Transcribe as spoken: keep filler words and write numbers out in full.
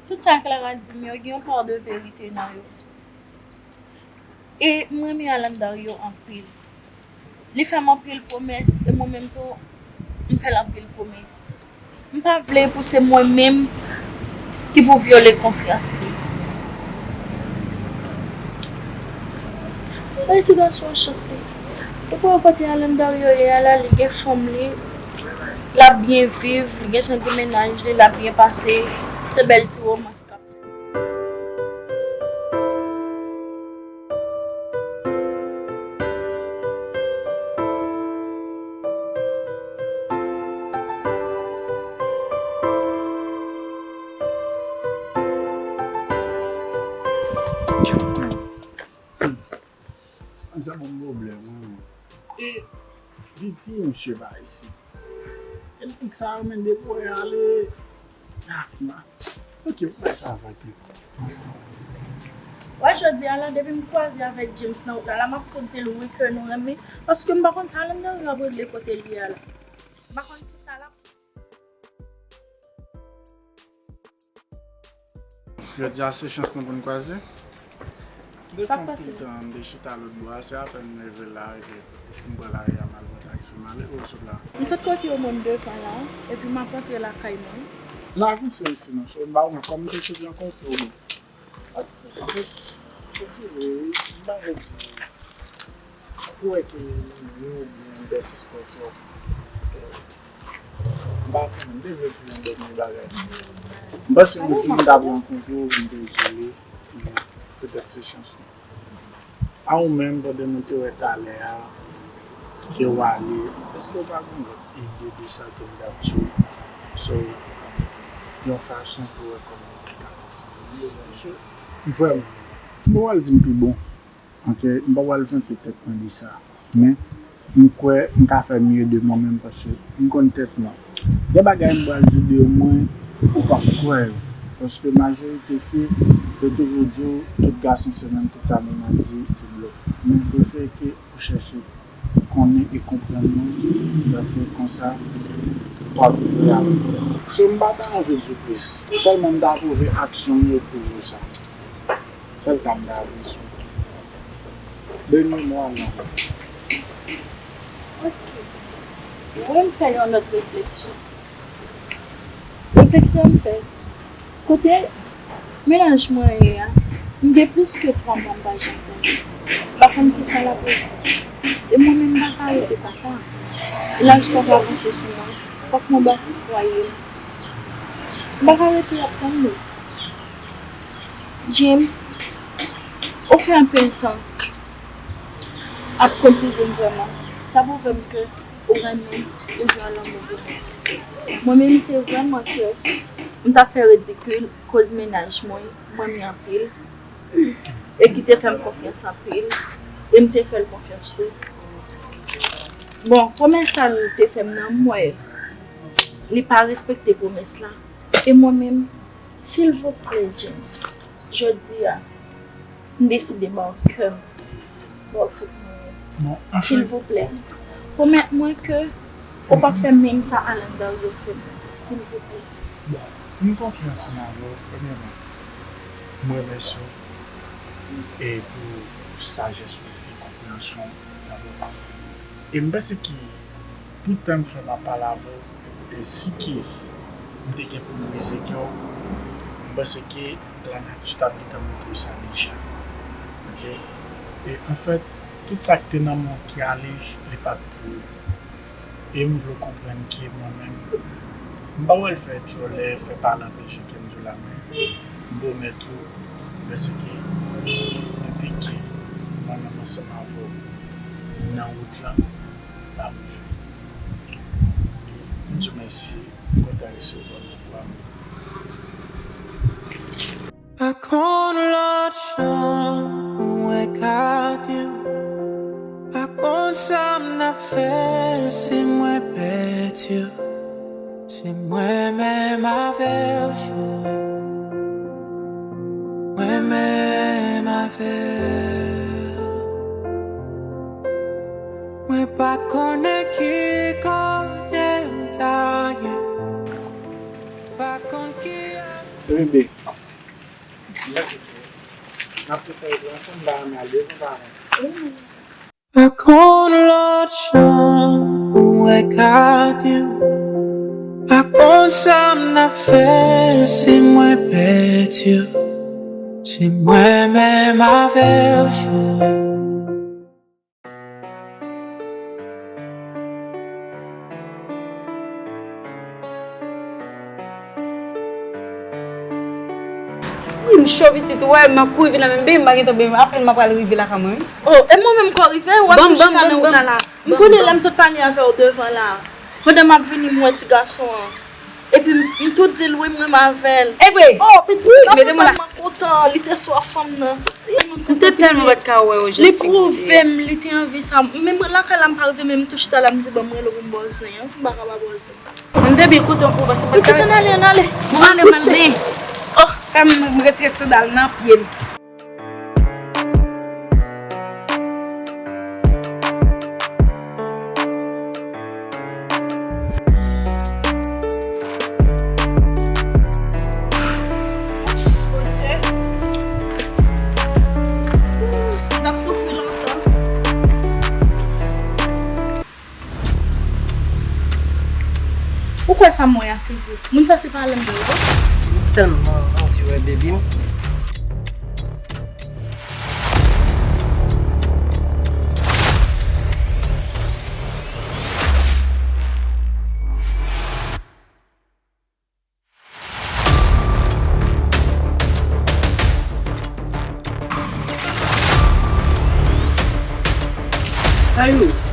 Tout sa Clara di m yo, gen yon pa de verite nan yo. E m renmen Alan Dario anpil. Li fè m anpil pwomès, e mwen menm tou, m fè l anpil pwomès. M pa vle pou se mwen menm ki pou vyole konfyans li. Bay ti gason an chans li. Ou pa wè kote Alan Dario ye a la, li gen fanm li, l ap byen viv, li gen jan gen mennaj li, l ap byen pase. Se bèl ti romans k ap fèt. Ti moun sa ban m pwoblèm, wi. E piti misye pa isit. E nèg sa yo menm depi w ale. Ah, ma. Ok, ou fè sa avèk li. Wè, jodi a la, depi m kwaze avèk James nan wout la, la m ap tou di l wi ke nou renmen. Paske m pa konn sa Alan Dario ap regle kote l ye a la. M pa konn kisa l ap Jodi a se chans nou pou n kwaze. Sa k pase? Depi yon tan, m te chita lòt bò a, se apèn m leve la, epi m pran lari a, m al pran taksi, m ale, o, sot la. M sot kote yo mwen m devan la, epi m ap rantre lakay mwen. N avanse isi non, so, m pa wè kòm m te sot yon kote ou. Anfèt, presize, m pa vle di, ou wè ke nou, oubyen m pèsiste twòp. M pa konnen, m te vle di yon dènye bagay. M panse yon jou m t ap rankontre w, m te di w li, men petèt se chans nou. A ou menm, pandan nou te wè talè a, ke w ale, èske w pa gen lòt ide de sa ke m t ap di w? So, yon fason pou w wè kòman w ka kontinye. So, m vrèman, m pa pral di m pi bon. Ok, m pa pral vante tèt mwen de sa. Men, m kwè m ka fè mye de mwen menm paske m konn tèt mwen. Gen bagay m pral di de mwen, ou p ap kwè yo. Paske majorite fi, yo toujou di w, tout gason se menm, tout sa moun nan di, se blòf. Men, prefere ke ou chèche konnen e konprann mwen, dan se konsa, w ap viv avè m. So, m pa ta anvi di w plis. Sèlman m ta twouve aksyon m yo pwouve w sa. Sèl sa m ta bezwen. Beni mwa non. Ok. Wi, m fè yon lòt refleksyon. Refleksyon m fè, kote mennaj mwen ye a, m gen plis ke twa mwa m pa janm tande. M pa konn kisa l ap regle. E mwen menm m pa ka rete konsa. Laj t ap avanse sou mwen. Fòk mwen bati fwaye m. M pa ka rete ap tann li. James, ou fè anpil tan ap kontwole m vrèman. Sa pwouve m ke ou renmen m, ou gen lanmou pou mwen. Mwen menm, se vrèman ke m t ap fè ridikil koz mennaj mwen, m renmen anpil, e ki te fè m konfyans anpil, e m te fè l konfyans tou. Bon, pwomès sa l te fè m nan, m wè li pa respekte pwomès la. E mwen menm, silvouplè, James, jodi a, m deside ba w kè m, ba w tout mwen. Bon, anfen, silvouplè, pwomèt mwen ke ou p ap fè menm sa Alan Dario fè m, silvouplè. Bon, m konfyans nan ou, premyèman, m remèsye w e pou sajès ou e konpreyansyon w dabò. E m panse ke tout tan m fè m ap pale avè w, e si ke m te gen pou m brize kè w, m panse ke lanati t ap gentan montre w sa deja. Ok? E anfèt, tout sa k te nan men w ki ale, li pa t pou ou. E m vle w konprann ke mwen menm, m pa pral fè djòlè, fè pale anpeche ke m di w la, men m pwomèt ou, m panse ke depi ke mwen menm ansanm avè w nan wout la, l ap rive. E m di w mèsi, m kontan resevwa w nan bra m. Pa konn lòt jan pou mwen gade w. Pa konn sa m t ap fè si mwen pèdi w. Se mwen menm avè w, cheri. Mwen menm avè w. Mwen pa konnen ki kote m ta ye. Pa konn ki... Bebe, Mèsi. N ap tou fè yo ansanm, m pa renmen al devan, m pa renmen. Pa konn lòt jan pou mwen gade w. Pa konn sa m ap fè si mwen pèdi w. Si mwen menm avè w jwe. Wi, m cho pitit, ou wè, m ap kouri vin la, menm bebe m pa gentan bebe, apèn m ap pral rive lakay mwen, wi. Oh, e mwen menm ko rive, w ap tou chita nan wout la la. M konnen lè m sot pale avè w devan la. Pandan m ap vini, m wè ti gason an. Epi m, m tou di l wi, m renmen avè l. E vre? Oh, pitit, m tèlman kontan, li te swa fanm nan. M te tèlman pa t ka wè yo jan. Li pwouve m, li te anvi sa. Men mwen lakay la, m pa rive, men m tou chita la, m di, "Bon, m rele w pou m ba w zen an, m pa ka pa ba w zen sa." M te byen kontan pou ou, paske m pa t ka. Pitit, ann ale, ann ale. Mwen ale, mwen ale. Oh, fè m, m retire sandal nan pye m. Bondye. Ouf, m t ap soufri lontan. Ou kwè sa m wè a se vre? Moun sa se pa lè m vle wè. M tèlman anvi wè baby m. Sa yo?